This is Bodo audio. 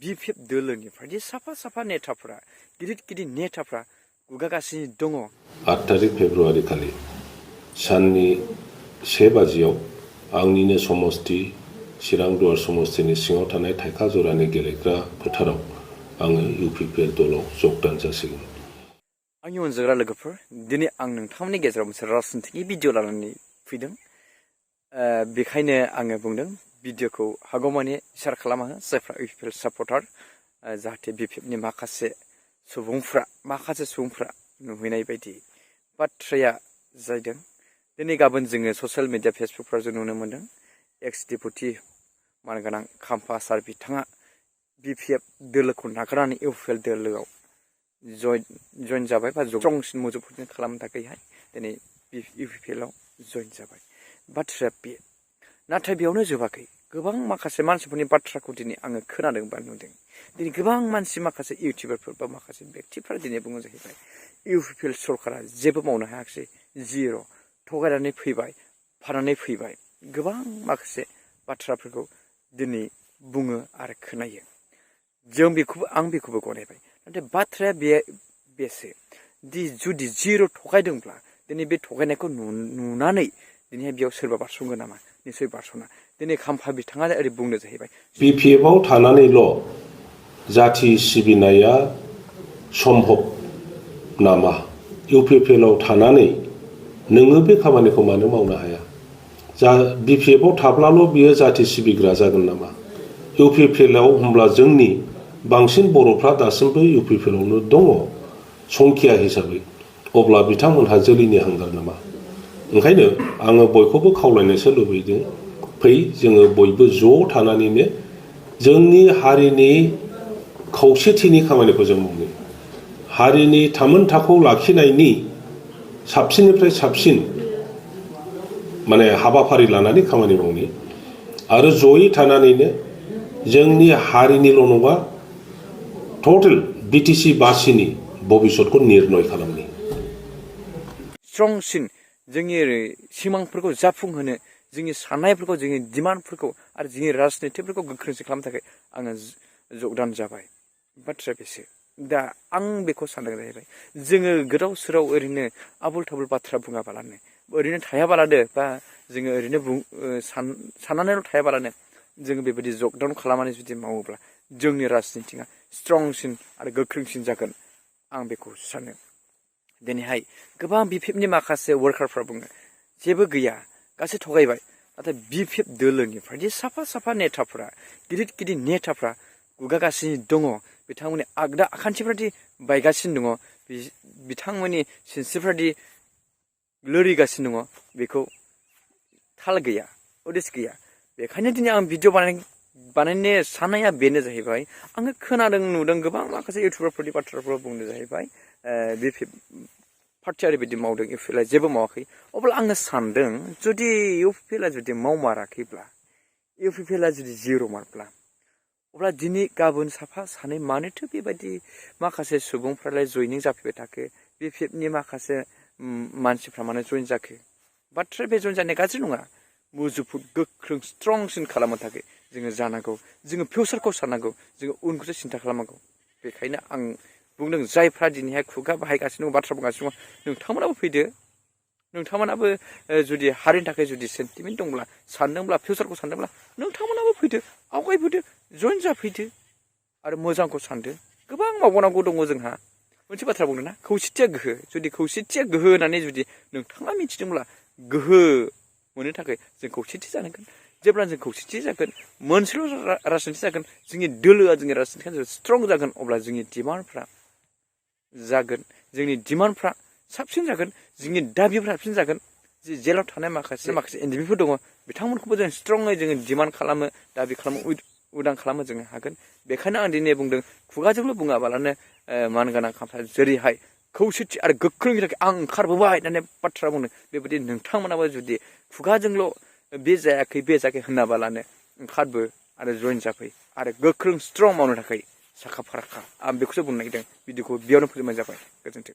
BPF दोलोनिफ्राय साफा साफा नेताफ्रा गिदिर गिदिर नेताफ्रा गुगागासिनो दङ। 8 तारिख फेब्रुवारि खालि साननि 1 बाजियाव आंनिनो समस्ति चिरां दुवार समस्तिनि सिङाव थानाय थाइखा जरानि गेलेग्रा फोथाराव आङो UPPL दलाव जगदान जासिगोन। आंनि अनजाग्रा लोगोफोर, दिनै आं नोंथांमोननि गेजेराव मोनसे राजनितिनि भिडिअ लानानै फैदों। बेखायनो आङो बुंदों भिडिअखौ हागौमानि शेयार खालामो जायफ्रा UPPL सापर्टार, जाहाथे BPFनि माखासे सुबुंफ्रा नुहैनाय बायदि बाथ्राया जादों। दिनै गाबोन जोङो ससियेल मिडिया फेसबुकफ्राव जों नुनो मोन्दों एक्स डेपुटि मानगोनां खाम्फा सार बिथाङा BPF दोलोखौ नागारनानै UPPL दोलोआव जइन जाबाय बा स्ट्रंसिन मुजुफोरजों खालामनो थाखायहाय दिनै UPPLआव जइन जाबाय। बाथ्राया बे, नाथाय बेयावनो जोबाखै। गोबां माखासे मानसिफोरनि बाथ्राखौ दिनै आङो खोनादों बा नुदों। दिनै गोबां माखासे इउटिउबारफोर बा माखासे बेक्तिफ्रा दिनै बुङो जाहैबाय UPPL सरकारा जेबो मावनो हायाखिसै, जिर', थगायनानै फैबाय, फानानै फैबाय। गोबां माखासे बाथ्राफोरखौ दिनै बुङो आरो खोनायो। आं बेखौबो गनायबाय। नाथाय बाथ्राया बेसो दि जुदि जिर' थगायदोंब्ला दिनै बे थगायनायखौ नुनानै दिनैहाय बेयाव सोरबा बारस'गोन नामा? निसय बारस'ना। दिनै खाम्फा बिथाङा ओरै बुंनो जाहैबाय BPFआव थानानैल' जाथि सिबिनाया सम्भब नामा? UPPLआव थानानै नोङो बे खामानिखौ मानो मावनो हाया? BPFआव थाब्लाल' बियो जाथि सिबिग्रा जागोन नामा? UPPLआव होमब्ला जोंनि बांसिन बर'फ्रा दासिमबो UPPLआवनो दङ संख्या हिसाबै। अब्ला बिथांमोनहा जोलैनि हांगार नामा? ओंखायनो आङो बयखौबो खावलायनोसो लुबैदों, फै जोङो बयबो ज' थानानैनो जोंनि हारिनि खौसेथिनि खामानिखौ जों मावनो, हारिनि tamwntaखौ लाखिनायनि साबसिननिफ्राय साबसिन हाबाफारि लानानै खामानि मावनो आरो जयै थानानैनो जोंनि हारिनिल' नङा टटेल BTC बासिनि भबिष्यतखौ निर्णय खालामनो। स्ट्रंसिन जोंनि सिमांफोरखौ जाफुंहोनो, जोंनि साननायफोरखौ, जोंनि डिमान्डफोरखौ आरो जोंनि राजनितिफोरखौ गोख्रोंसिन खालामनो थाखाय आङो जगदान जाबाय। बाथ्राया बेसो। दा आं बेखौ सानदों जाहैबाय, जोङो गोदाव सोराव ओरैनो आबुल थाबुल बाथ्रा बुङाबालानो, ओरैनो थायाबालानो, बा जोङो ओरैनो साननानैल' थायाबालानो जोङो बेबायदि जगदान खालामनानै जुदि मावोब्ला जोंनि राजनितिया स्ट्रंसिन आरो गोख्रोंसिन जागोन, आं बेखौ सानो। दिनैहाय गोबां BPFनि माखासे वार्कारफ्रा बुङो जेबो गैया, गासै थगायबाय। नाथाय BPF दोलोनिफ्राय साफा साफा नेताफ्रा, गिदिर गिदिर नेताफ्रा गुगागासिनो दङ। बिथांमोननि आगदा आखान्थिफ्रादि बायगासिनो दङ, बिथांमोननि सिनस्रिफ्रादि लोरिगासिनो दङ, बेखौ थाल गैया, उदिस गैया। बेखायनो दिनै आं भिडिअ बानायनो साननाया बेनो जाहैबाय, आङो खोनादों नुदों गोबां माखासे इउटिउबारफोरनि बाथ्राफोर बुंनो जाहैबाय BPF पार्टिया ओरैबायदि मावदों, UPPLआ जेबो मावाखै। अब्ला आङो सानदों जुदि UPPLआ जुदि मावमाराखैब्ला, UPPLआ जुदि जिर' मार्कब्ला, अब्ला दिनै गाबोन साफा सानै मानोथो बेबायदि माखासे सुबुंफ्रालाय जयनिं जाफैबाय थाखो? BPFनि माखासे मानसिफ्रा मानो जइन जाखो? बाथ्राया बे जइन जानाया गाज्रि नङा। मुजुफोर गोख्रों स्ट्रंसिन खालामनो थाखाय जोङो जानांगौ, जोङो फिउचारखौ साननांगौ, जोङो उनखौसो सिन्था खालामनांगौ। बेखायनो आं बुंदों जायफ्रा दिनैहाय खुगा बाहायगासिनो दङ, बाथ्रा बुंगासिनो दङ, नोंथांमोनाबो फैदो। नोंथांमोनाबो जुदि हारिनि थाखाय जुदि सेन्टिमेन्ट दंब्ला, सानदोंब्ला, फिउचारखौ सानदोंब्ला, नोंथांमोनाबो फैदो, आवगायबोदो, जइन जाफैदो आरो मोजांखौ सानदो। गोबां मावबावनांगौ दङ जोंहा। मोनसे बाथ्रा बुंदों ना, खौसेथिया गोहो। जुदि खौसेथिया गोहो होननानै जुदि नोंथाङा मिथिदोंब्ला, गोहो मोननो थाखाय जों खौसेथि जानांगोन। जेब्ला जों खौसेथि जागोन, मोनसेल' राजनिति जागोन, जोंनि दोलोआ, जोंनि राजनितिया स्ट्रं जागोन, अब्ला जोंनि डिमान्डफ्रा जागोन, जोंनि डिमान्डफ्रा साबसिन जागोन, जोंनि दाबिफ्रा साबसिन जागोन। जेलाव थानाय माखासे एनडिपिफोर दङ, बिथांमोनखौबो जों स्ट्रङै जोङो डिमान्ड खालामो, दाबि खालामो, उदां खालामो जोङो हागोन। बेखायनो आं दिनै बुंदों, खुगाजोंल' बुङाबालानो मानगोनां खाम्फा जेरैहाय खौसेथि आरो गोख्रोंनि थाखाय आं ओंखारबोबाय होननानै बाथ्रा बुंदों, बेबायदि नोंथांमोनाबो जुदि खुगाजोंल' बे जायाखै होनाबालानो ओंखारबो आरो जइन जाफै आरो गोख्रों स्ट्रं मावनो थाखाय साखा फारा खा। आं बेखौसो बुंनो नागिरदों। भिडिअखौ बेयावनो फोजोबनाय जाबाय। गोजोन्थों।